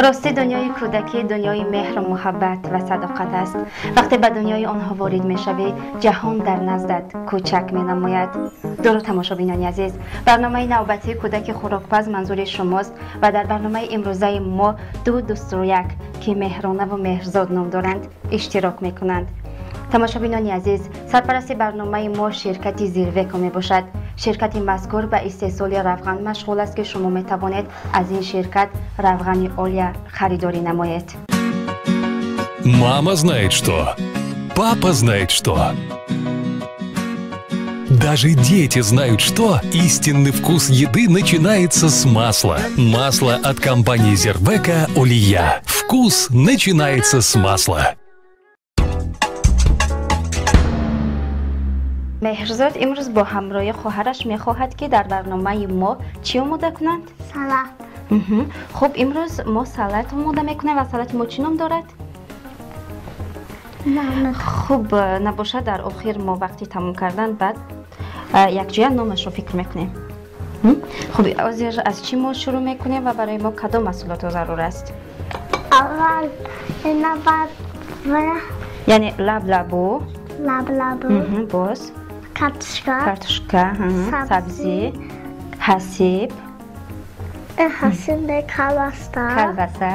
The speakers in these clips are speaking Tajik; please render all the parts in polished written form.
Рости дунёи кӯдакӣ дунёи меҳру муҳаббат ва садоқат аст. Вақте ба дунёи онҳо ворид мешавӣ, ҷаҳон дар наздат кӯчак менамояд. Дуруд тамошобинони азиз, барномаи навбатии кӯдаки хӯрокпаз манзури шумост ва дар барномаи имрӯзаи мо ду дӯстрӯяк, ки Меҳронаву Меҳрзод ном доранд, иштирок мекунанд. Тамошобинони азиз, сарпарасти барномаи мо ширкати Зирвеко мебошад. Ширкати мазкур ба истеҳсоли равған машғул аст, ки шумо метавонед аз ин ширкат равғани олия харидорӣ намоед. Мама знает что, папа знает что. Даже дети знают, что истинный вкус еды начинается с масла. Масло от компании Зервека Олия. Вкус начинается с масла. Меҳрзод имрӯз бо ҳамроҳи хоҳараш мехоҳад, ки дар барномаи мо чӣ омода кунанд? Салат. Хуб, имрӯз мо салат омода мекунем ва салати мо чӣ ном дорад? Хуб, набошад, дар охир мо вақти тамом кардан баъд якҷоя номашро фикр мекунем. Хуб, ҳозир аз чӣ мо шурӯъ мекунем ва барои мо кадом маҳсулотҳо зарур аст? Аввал яъне лаблабу, лаблабу, боз картошка, картошка, сабзӣ, ҳасиб, ҳасиб, колбаса, колбаса,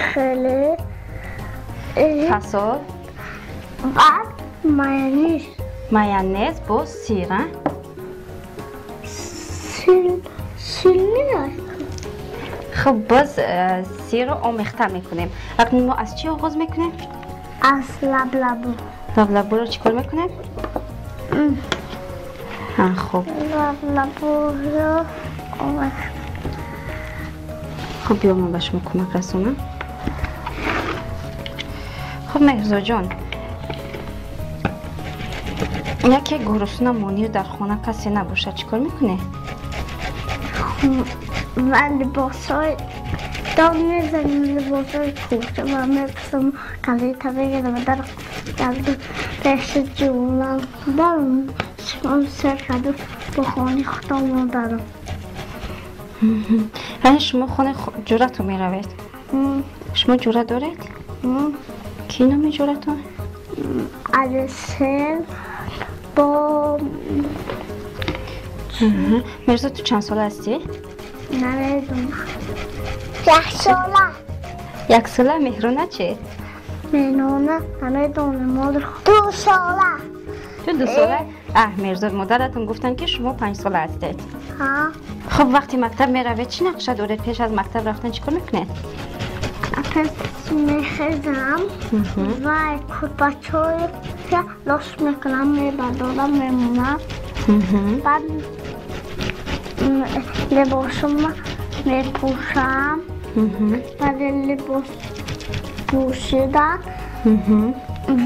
хеле фасол, баъд майонез, майонез бо сир, сир. Хуб, боз сирро омехта мекунем. Акнун мо аз чӣ оғоз мекунем? Аз лаблабу. Лаблабуро чӣ кор мекунем? Хуб, лаблабуро омехта. Хуб, биё ман ба шумо кӯмак расонам. Хуб, Меҳрзодҷон, яке гурусна монию дар хона касе набошад, чӣ кор мекунӣ? Ва либосҳои дом мезанем, либосҳои кӯча ва мепӯшам, газета мегирам, дар пеши ҷӯлам дарам, сер карду бо хонаи худам дарам. Яъне шумо хонаи ҷӯратон меравед? Шумо ҷӯра доред? Кӣ номи ҷӯратон? Алисер бо. Мирзо, ту чанд сола ҳастӣ? Намедонам. Як сола. Як сола. Меҳрона чӣ? Меҳрона намедонам. Модар 2 сола. Ту 2 сола? Аҳ, Меҳрзод, модаратон гуфтанд, ки шумо 5 сола ҳастед. Хуб, вақте мактаб меравед, чӣ нақша доред? Пеш аз мактаб рафтан чӣ кор мекунед? Пас мехезам ва кӯрпачаҳои лос мекунам, мебардорам, мемонам. Баъд либосумро мепӯшам. Баъди либос пӯшида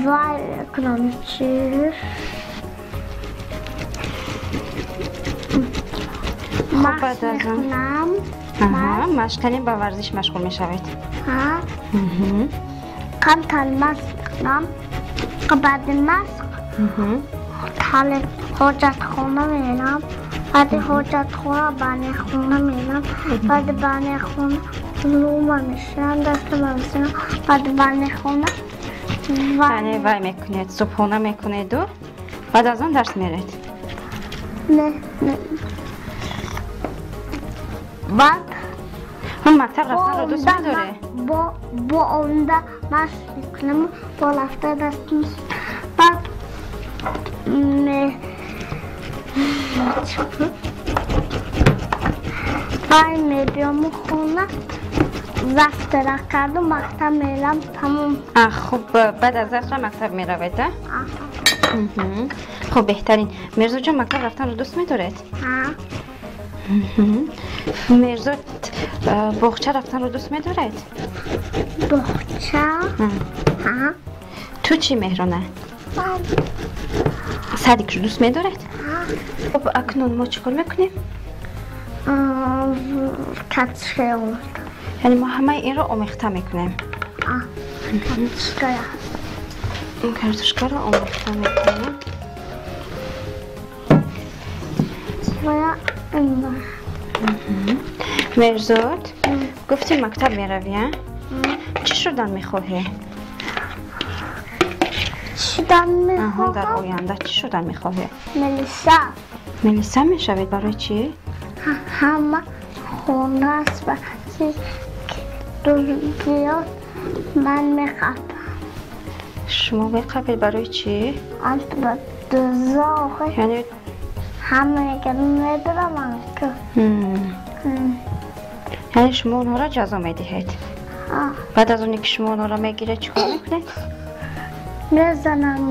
вай кунам чи машқ мекунам. Машқ, яъне ба варзиш машғул мешавед? Камтар машқ мекунам. Баъди машқ ҳоҷатхона мерам. Баъди ҳоҷатхона баняхона мерам. Баъди баняхона лума мешавам, дастама мешавам. Баъди баняхона яъне вай мекунед, субҳона мекунеду баъд аз он дарс меред? Не, баъд мактаб рафтанро дӯст медорӣ? Бо онда машқ мекунам, бо рафта даст баъд вай мебиёму хона, завтрак карду мактаб мерам, тамом. Хуб, баъд аз завтра мактаб меравед, а? Хуб, беҳтарин. Мирзоҷон, мактаб рафтанро дӯст медоред? Мирзод, боғча рафтанро дӯст медоред? Боғча? Ту чӣ, Меҳрона? Садикро дӯст медоред? Хуб, акнун мо чӣ кор мекунем? Картошка омехта. Яъне мо ҳамаи инро омехта мекунем? Картошка. Картошкаро омехта мекунем. Меҳрзод, Гуфти мактаб меравӣ, а? Чӣ шудан мехоҳӣ? Шудан мехоҳам. Дар оянда чӣ шудан мехоҳӣ? Милиса. Милиса мешавед барои чӣ? Ҳама хона аст ва зиёд ман мехоҳам. Шумо мехоҳед барои чӣ? Яъне ҳама мебарам. Яъне шумо онҳоро ҷазо медиҳед? Баъд аз оне ки шумо онҳоро мегиред чӣ кор мекунед? Мезанам,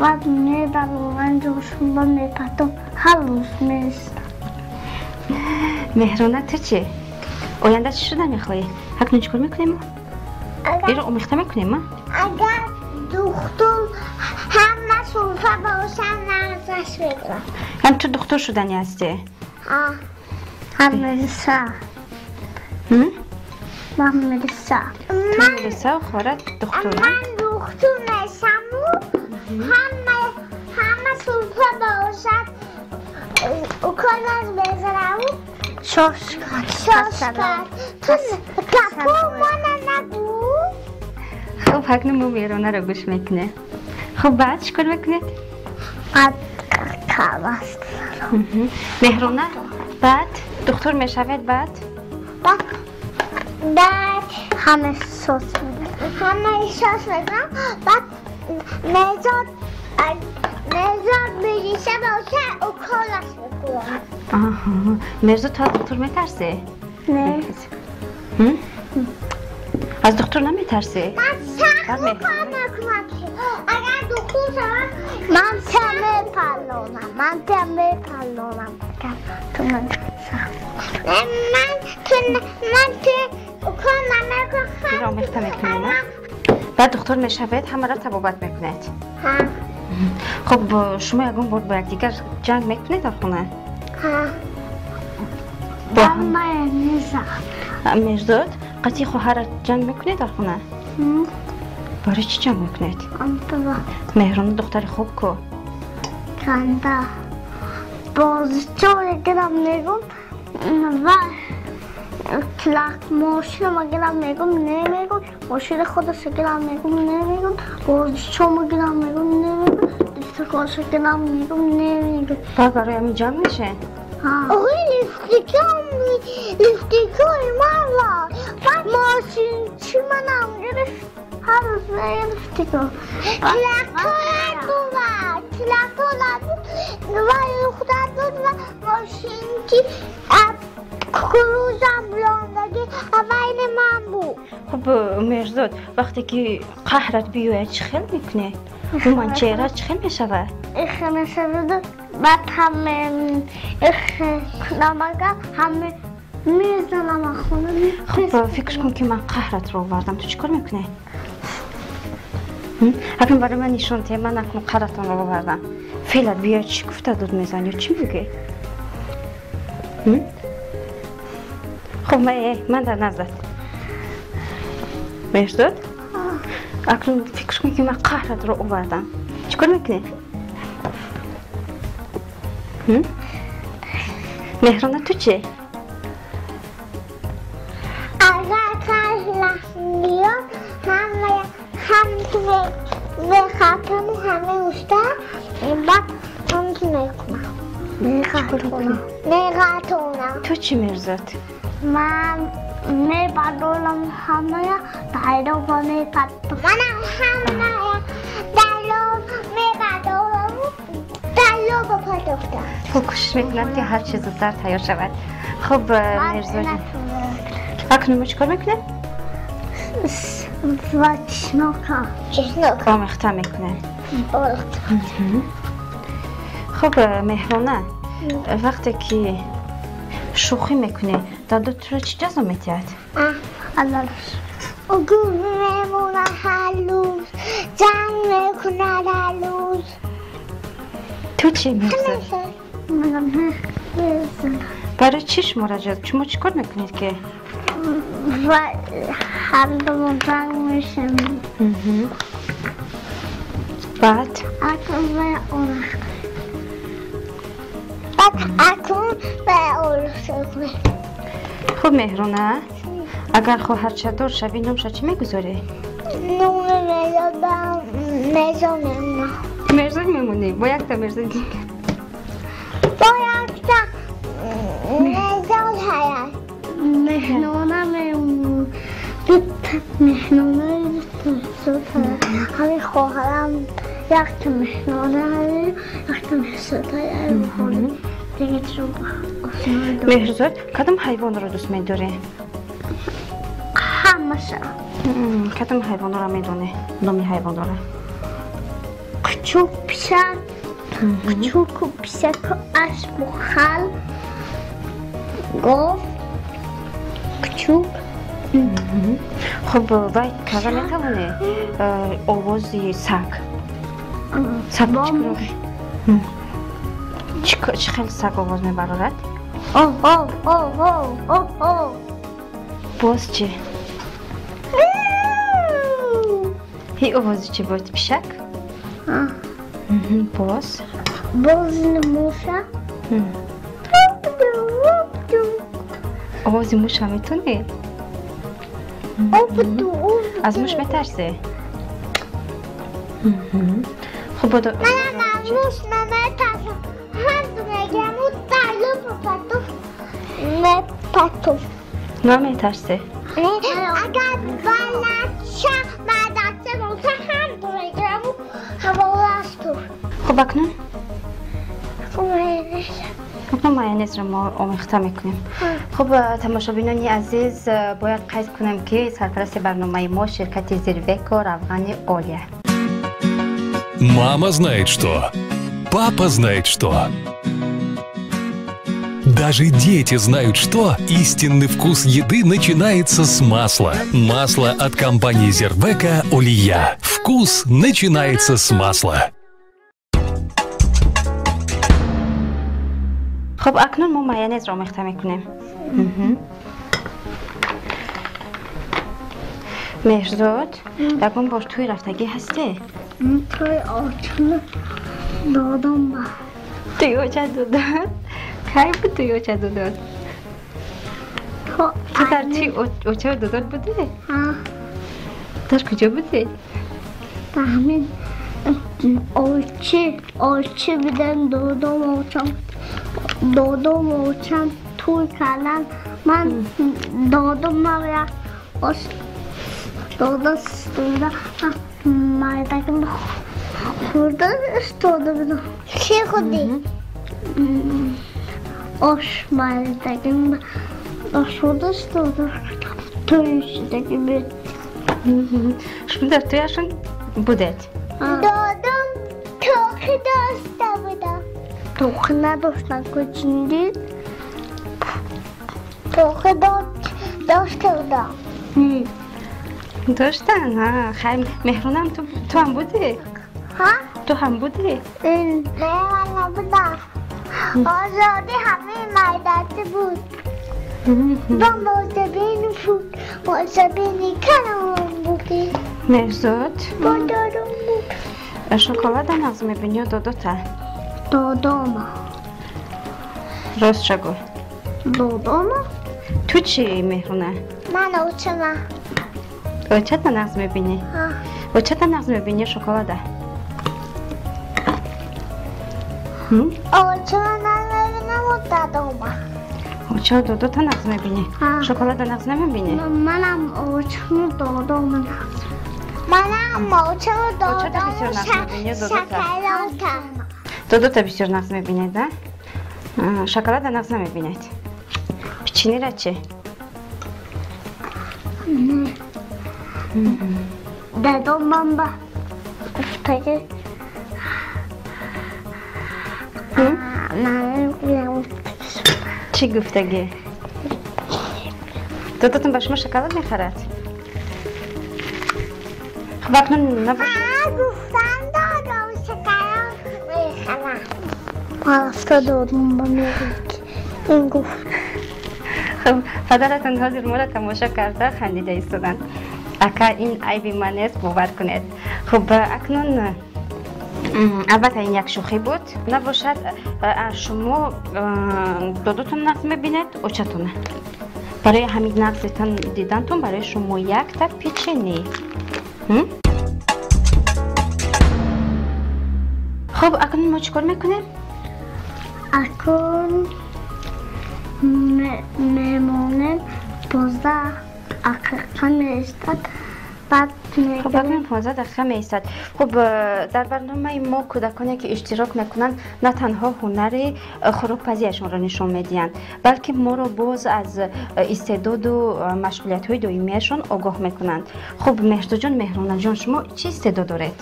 баъд мебарам, ҷошонба мепатам, ҳар рӯз меистам. Меҳрона, ту чӣ? Оянда чӣ шуда мехоҳӣ? Акнун чӣ кор мекунем мо? Иро омехта мекунем, а? Агар духтур ҳама сулфа бошам, нағзаш мегирам. Яъне ту духтур шудани ҳастӣ? Ҳа, милиса. Ман милиса. Ту милиса, хоҳарат духтур? Ман духтур мешаву ҳама сулфа бошад, уколаш мезанаму. Шошка. Шошка. Ту капо мана нагӯ. Хуб, акнун мо Меҳронаро гӯш мекунем. Хуб, баъд чӣ кор мекунед? Баъд калас. Меҳрона, баъд духтур мешавед, баъд? Баъд ҳама сос мекунам. Ҳама сос мекунам. Баъд мезод милиса бошад, уколаш мекунам. Мирзо, ту аз духтур метарсӣ? Не. Аз духтур наметарсӣ? Ман сахт укол мекунам. Агар духтур шавам, ман та мепалонам. Ман та мепалонам. Ман ту укол намекунам. Иро омехта мекунем, а? Баъд духтур мешавед, ҳамаро табобат мекунед? Ҳа. Хуб, шумо ягон бор бо якдигар ҷанг мекунед дар хона? Ҳа. Мирзод, қатъи хоҳарат ҷанг мекунед дар хона? Барои чӣ ҷанг мекунед? Меҳрона духтари хуб ку? Канда. Бозичо гирам мегум ва мошинама гирам мегум, немегум, мошини худашо гирам мегум, немегум, бозичома гирам мегум, немегум, лифтикоша гирам мегум, немегум. Баъд барои ҳамин ҷанг мешавед? Оғои лифтикои ман ва мошинчи манам гирифт, ҳар рӯз мегирифтико. Трактора буд, трактора буд ва лухта буд ва мошинчи кукурузам булондагӣ авайни ман буд. Хуб, Мирзод, вақте ки қаҳрат биёяд чӣ хел мекунӣ? Умуман чеҳраат чӣ хел мешавад? Ихе мешаваду баъд ҳаме ихе кунамага ҳаме мезанам хона. Хуб, фикр кун ки ман қаҳратро овардам, ту чӣ кор мекунӣ? Акнун барои ман нишон диҳ, ман акнун қаҳратонро овардам. Феълат биёяд чӣ гуфта дуд мезанӣ ё чӣ мегӯӣ? Хуб, ман дар наздат. Меҳрзод, акнун фикр кун ки ман қаҳратро овардам, чӣ кор мекунӣ? Меҳрона, ту чӣ? Агар қаҳрат биёд, ҳама мехатаму ҳама уста, баъд ҳамки мекунам. Меғатонам. Ту чӣ, Мирзод? Ман мебардорам ҳамая дайроба мепартам. Манам ҳамая дайроб мебардораму дайроба партофтам. Хуб, кӯшиш мекунам ки ҳар чиз зудтар тайёр шавад. Хуб, Мирзод, акнун мо чӣ кор мекунем? Ва чеснока. Чеснока. Омехта мекунем. Хуб, Меҳрона, вақте ки шӯхӣ мекунӣ, дадо туро чӣ ҷазо медиҳад? Гул мемонад ҳар рӯз, ҷанг мекунад ҳар рӯз. Ту чӣ, Мирзод? Барои чӣ шуморо ҷазо? Шумо чӣ кор мекунед ки? Ҳардумон ҷанг мешавем. Баъд? Акнун баъд акнун ба орохта кунем. Хуб, Меҳрона, Агар хоҳарчадор шавӣ, номша чӣ мегузорӣ? Номи Меҳрзодам Мирзо мемонам. Мирзо мемонӣ? Бо якта Мирзо дигар? Бо якта Мирзо ҳаст. Меҳнона мемонам. Дута меҳнона, дута Меҳрзод ҳаст. Ҳамин хоҳарам якта меҳнона ҳаст, якта Меҳрзод ҳаст. Меҳрзод, кадом ҳайвонро дӯст медорӣ? Ҳамаша. Кадом ҳайвонро медонӣ? Номи ҳайвонро? Кучук, пишак, кучуку, пишаку, аспу, хал, гов, кучук. Хуб, вай карда метавонӣ овози саг? Саг чӣ хел саг овоз мебарорад? О, о, о, о, о, о. Боз чӣ? Ҳи овози чӣ буд? Пишак? Боз? Боз муша. Овози муша метонӣ? Аз муш метарсӣ? Хуб, Манам аз муш наметарсам. Ҳар ду мегирам, далу патуф мепатуф. Наметарсӣ? Агар балача мадача боша, ҳар ду мегирам, ҳаволааш туф. Хуб, акнун? Акнун майонезро мо омехта мекунем. Хуб, тамошобинони азиз, бояд қайд кунем, ки сарпарасти барномаи мо ширкати Зирвеко равғани Олия. Мама знает что, папа знает что. Даже дети знают, что истинный вкус еды начинается с масла. Масло от компании Зервека Олия. Вкус начинается с масла. Хуб, акнун мо майонезро омехта мекунем. Меҳрзод, ягон бор тӯй рафтагӣ ҳастӣ? Тӯй оча додам ба. Тӯй оча додад? Кай буд тӯй оча додад? Ту дар тӯй оча додад будӣ? Дар куҷо будӣ? Дар ҳамин очи будам, додам очам. Додам очам тӯй кардан. Ман додам як ош дода истода, мардакам хӯрда истода будам. Чӣ хӯрдӣ? Ош мардакам ош хӯрда истода. Тӯй шудагӣ буд. Шумо дар тӯяшон будед? Додам тоқи дошта будам. Тоқи надоштан, кӯчинди. Тоқи дошта будам. Доштан? Хайр, Меҳрунам, ту ҳам будӣ? Ту ҳам будӣ? Не, ман набудам. Озодӣ ҳамаи майдача буд. Бо мозабини буд, мозабини калон будӣ. Меҳрзод? Бо додом буд. Шоколада нағз мебинӣ ё додота? Додома. Рост ча гӯ? Додома. Ту чӣ, Меҳруна? Ман очама. Очата нағз мебинӣ? Очата нағз мебинӣ шоколада? Очама нағз мебинам, додома. Оча додота нағз мебинӣ? Шоколада нағз намебинӣ? Манам очаму додома нағз. Манам очаму додому шоколада. Додота бисёр нағз мебинед, а? Шоколада нағз намебинед. Печеньера чӣ? Дадом ман ба гуфтаги Чӣ гуфтагӣ? Додотон ба шумо шоколад мехарад? Хуб, акнун набошад. Гуфтам додом шоколад мехарад. Ман рафта додом ба мегӯяд ки ин гуфт. Хуб, падаратон ҳозир моро тамошо карда хандида истоданд. Ака, ин айби ман нест, бовар кунед. Хуб, акнун албатта ин як шӯхӣ буд. Набошад, шумо додотон нағз мебинед, очатона? Барои ҳамин нағз дидантон барои шумо якта печени. Хуб, акнун мо чӣ кор мекунем? Акнун мемонем 15 дақиқа меистад. Хуб, акнун 15 дақиқа меистад. Хуб, дар барномаи мо кӯдаконе ки иштирок мекунанд на танҳо ҳунари хӯрокпазиашонро нишон медиҳанд, балки моро боз аз истеъдоду машғулиятҳои доимиашон огоҳ мекунанд. Хуб, Меҳрзодҷон, Меҳронаҷон, шумо чӣ истеъдод доред?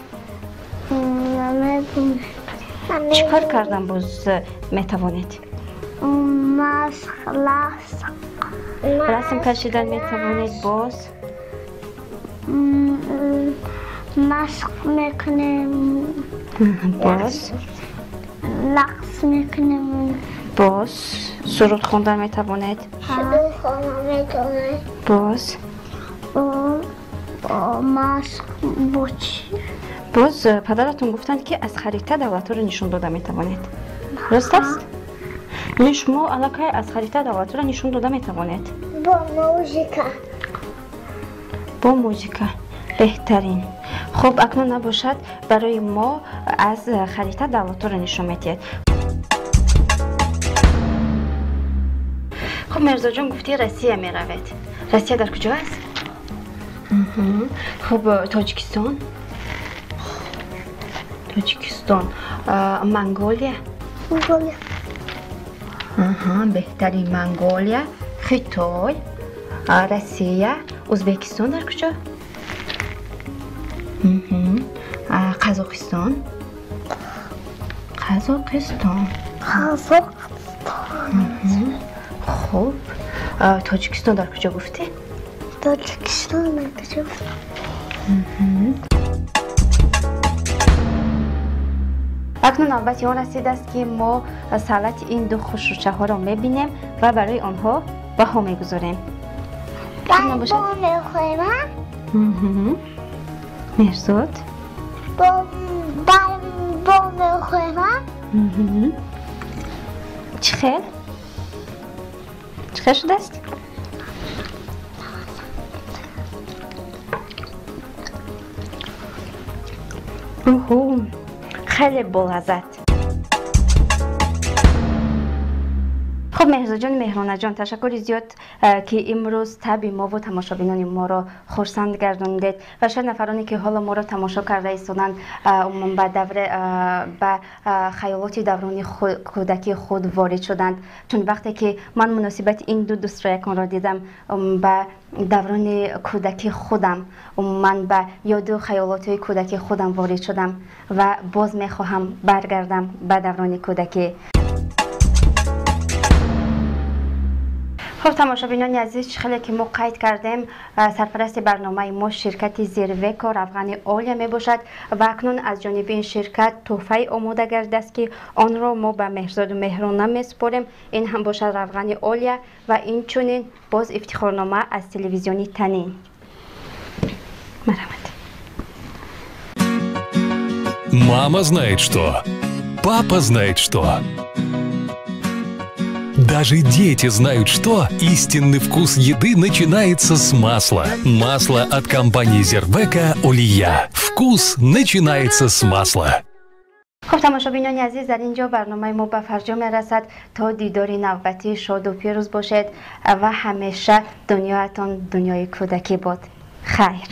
Чӣ кор кардан боз метавонед? Расм кашидан метавонед боз? Машқ мекунем. Боз? Рақс мекунем. Боз? Суруд хондан метавонед? Суруд хондан метавонем. Боз? Машқ бо чӣ? Боз падаратон гуфтанд, ки аз харита давлатҳоро нишон дода метавонед. Рост аст? Не, шумо аллакай аз харита давлатҳоро нишон дода метавонед. Бо музика. Бо музика. Беҳтарин. Хуб, акнун набошад барои мо аз харита давлатҳоро нишон медиҳед. Хуб, Мирзоҷон, гуфти Россия меравед. Россия дар куҷо аст? Хуб, Тоҷикистон? Тоҷикистон. Монголия? Монголия. Беҳтарин. Монголия, Хитой, Россия, Ӯзбекистон дар куҷо? Қазоқистон. Қазоқистон. Қазоқистон. Хуб, Тоҷикистон дар куҷо гуфтӣ? Тоҷикистон дар куҷо? Акнун навбати он расидааст, ки мо салати ин ду хушрӯчаҳоро мебинем ва барои онҳо баҳо мегузорем. Бо мехоҳем? Меҳрзод? Бо мехоҳем? Чӣ хел? Чӣ хел шудааст? Уҳу, хеле болаззат. Хуб, Меҳрзодҷон, Меҳронаҷон, ташаккури зиёд, ки имрӯз таби мову тамошобинони моро хурсанд гардонидед ва шояд нафароне, ки ҳоло моро тамошо карда истоданд, умуман ба хаёлоти даврони кӯдакии худ ворид шуданд. Чун вақте ки ман муносибати ин ду дӯстрояконро дидам, ба даврони кӯдакии худам, умуман ба ёду хаёлотҳои кӯдакии худам ворид шудам ва боз мехоҳам баргардам ба даврони кӯдакӣ. Хуб, тамошобинони азиз, чӣ хеле ки мо қайд кардем, сарпарасти барномаи мо ширкати Зирвеко равғани Олия мебошад ва акнун аз ҷониби ин ширкат тӯҳфае омода гардидааст, ки онро мо ба Меҳрзоду Меҳрона месупорем. Ин ҳам бошад равғани Олия ва инчунин боз ифтихорнома аз телевизиони Танин. Марҳамат. Мама знает что, папа знает что. Даже дети знают, что истинный вкус еды начинается с масла. Масло от компании Зервека Олия. Вкус начинается с масла. Хуб, тамошобинони азиз, дар ин ҷо барномаи мо ба фарҷом мерасад. То дидори навбатӣ шоду пирӯз бошед ва ҳамеша дунёятон дунёи кӯдакӣ бод. Хайр.